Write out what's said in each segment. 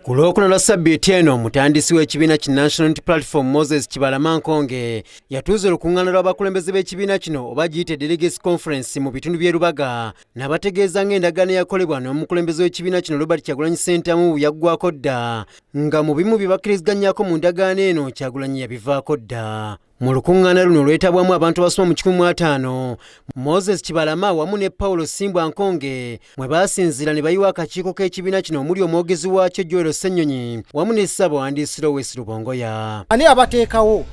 Ku Lwokuna lwa ssabbiiti eno, omutandisi w'ekibiina ki National Unity Platform Moses Kibalama Nkonge yatuuza olukuŋŋaana lw'abakulembeze b'ekibiina kino oba giyite Delegates Conference mu bitundu by'e Lubaga, n'abategeeza ng'endagaano eyakolebwa n'omukulembeze w'ekibiina kino Robert Kyagulanyi Ssentamu yaggwako dda, nga mu bimu bye bakkiriziganyako mu ndagaano eno Kyagulanyi yabivaako dda. Mu lukuŋŋaana luno olwetabwamu abantu abasoma mu 150, Moses Kibalama wamu ne Paulo Simbwa Nkonge mwe baasinziira ne bayiwa akakiiko k'ekibiina kino omuli omwogezi waakyo Joel Ssenyonyi wamu ne Ssaabawandiisi Lowes Lubongoya. Ani abateekawo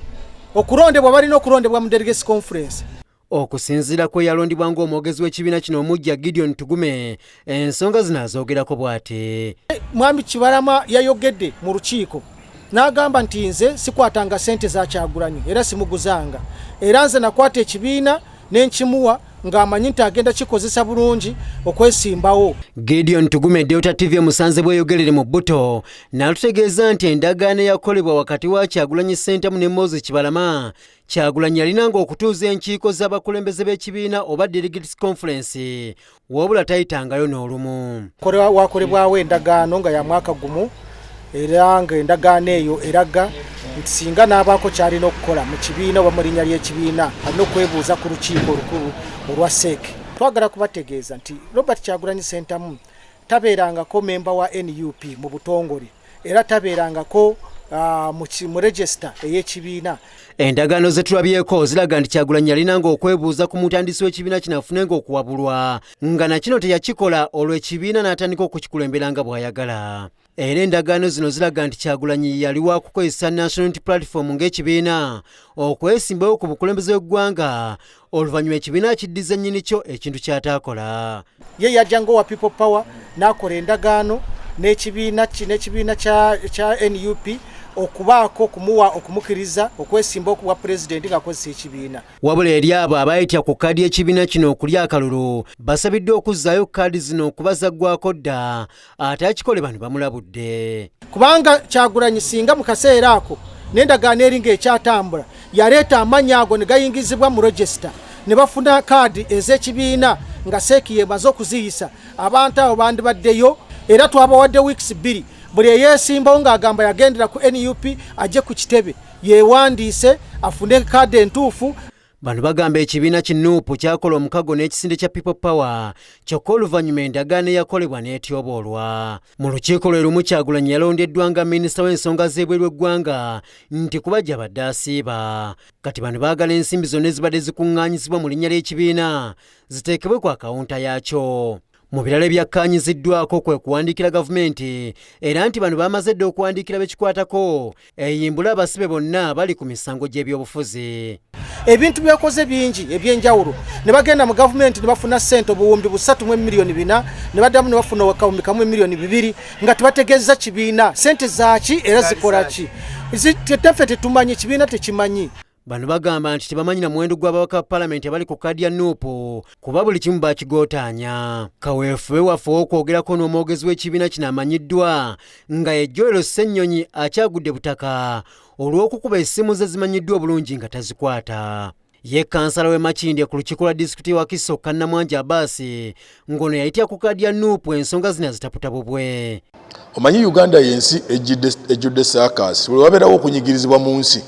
okulondebwa? Balina okulondebwa mu delegates conference. Okusinziira ku eyalondebwa ng'omwogezi w'ekibiina kino omuggya Gideon Tugume, ensonga zino azoogerako bw'ati. Mwami Kibalama yayogedde mu lukiiko n'agamba nti nze sikwatanga ssente za Kyagulanyi era simuguzanga, era nze nakwata ekibiina ne nkimuwa ng'amanyi nti agenda kikozesa bulungi okwesimbawo. Gideon Tugume, Delta TV emusanze bweyogerere mu bbuto n'atutegeeza nti endagaano eyakolebwa wakati wa Kyagulanyi Ssentamu ne Moses Kibalama, Kyagulanyi yalinanga okutuuza enkiiko z'abakulembeze b'ekibiina oba Delegates Conference, wabula tayitangayo n'olumu. Wakolebwawo endagaano nga ya mwaka gumu, era ng'endagaano eyo eraga nti singa n'abaako ky'alina okukola mu kibiina oba mu linnya ly'ekibiina, alina okwebuuza ku lukiiko olukulu olwa CEC. Twagala kubategeeza nti Robert Kyagulanyi Ssentamu tabeerangako memba wa NUP mu butongole, era tabeerangako mu register ey'ekibiina. Endagaano ze tulabyeko ziraga nti Kyagulanyi yalinanga okwebuuza ku mutandisi w'ekibiina kino afunenga okuwabulwa, nga na kino teyakikola, olwo ekibiina n'atandika okukikulembera nga bw'ayagala. Era endagaano zino ziraga nti Kyagulanyi yali wa kukozesa National Unity Platform ng'ekibiina okwesimbawo ku bukulembeze bw'eggwanga, oluvannyuma ekibiina akiddiza nnyini kyo, ekintu ky'ataakola. Ye yajja ng'owa People Power n'akola endagaano n'ekibiina kya NUP okubaako okumuwa okumukiriza okwesimba okuwa pulezidenti ng'akozesa ekibiina. Wabula eri abo abayitya ku kaadi y'ekibiina kino okulya akalulu, basabiddwa okuzzaayo kaadi zino kuba zaggwako dda, ate akikole bano bamulabudde. Kubanga Kyagulanyi singa mu kaseera ako n'endagaano eri ng'ekyatambula yaleeta amannya ago ne gayingizibwa mu register ne bafuna kaadi ez'ekibiina nga CEC yemaze okuziyisa, abantu abo bandibaddeyo. Era twabawadde weeks 2, buli eyeesimbawo ng'agamba yagendera ku NUP ajje ku kitebe yeewandiise afune kaadi entuufu. Bano bagamba ekibiina ki NUP kyakola omukago n'ekisinde kya People Power, kyokka oluvannyuma endagaano eyakolebwa n'etyoboolwa. Mu lukiiko lwe lumu, Kyagulanyi yalondeddwa nga minisita w'ensonga z'ebweru w'eggwanga nti kuba gy'abadde asiiba. Kati bano baagala ensimbi zonna ezibadde zikuŋŋaanyizibwa mu linnya ly'ekibiina ziteekebwe ku akawunta yaakyo. Mu birala ebyakkaanyiziddwako kwe kuwandiikira gavumenti, era nti bano bamaze dda okuwandiikira bekikwatako eyimbule abasibe bonna bali ku misango gy'ebyobufuzi. Ebintu byakoze bingi ebyenjawulo, ne bagenda mu gavumenti ne bafuna ssente 3 400 000, ne baddamu ne bafuna 1 200 000 nga tebategeeza kibiina ssente zaaki era zikola ki. Teffe tetumanyi, ekibiina tekimanyi. Bano bagamba nti tebamanyi na muwendo gw'ababaka ba palamenti abali ku kaadi ya NUP kuba buli kimu bakigootaanya. Kaweefube waffe ow'okwogerako n'omwogezi w'ekibiina kino amanyiddwa nga ye Joel Ssennyonyi akyagudde butaka olw'okukuba essimu ze zimanyiddwa obulungi nga tazikwata. Ye kansala w'e Makindye ku lukiiko lwa disitulikiti Wakiso, Kannamwanja Abaasi, ng'ono yayitya ku kaadi ya NUP, ensonga zino azitaputa bubwe. Omanyi Uganda yensi ejjudde saakaasi. Bwe wabeerawo okunyigirizibwa mu nsi,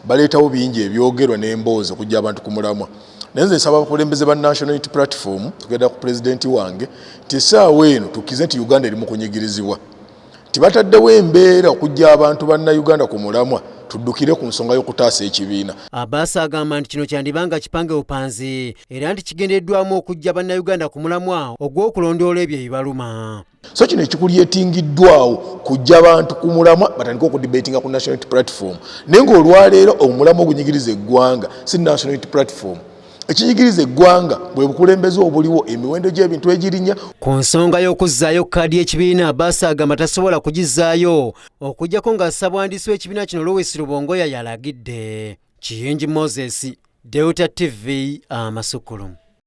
baleetawo bingi ebyogerwa n'emboozi okujja abantu ku mulamwa. Naye nze nsaba abakulembeze ba National Unity Platform, tugenda ku pulezidenti wange, nti essaawa eno tukkirize nti Uganda eri mu kunyigirizibwa, nti bataddewo embeera okujja abantu bannayuganda ku mulamwa, tuddukire ku nsonga y'okutaasa ekibiina. Abaasi agamba nti kino kyandibanga kipange bupanzi, era nti kigendereddwamu okuggya bannayuganda ku mulamwa ogw'okulondoola ebyo ebibaluma. So kino ekikuliyetingiddwawo kujja abantu ku mulamwa, batandike okudebatinga ku National Unity Platform. Naye ng'olwaleero omulamwa ogunyigiriza eggwanga si National Unity Platform. Ekinyigiriza eggwanga bwe bukulembeze obuliwo, emiwendo gy'ebintu egirinya. Ku nsonga y'okuzzaayo kaadi y'ekibiina, Abaasi agamba tasobola kugizzaayo okuggyako nga ssabwandiisi w'ekibiina kino Louis Lubongoya yalagidde. Kiyingi Moses, Delta TV, amasukulumu.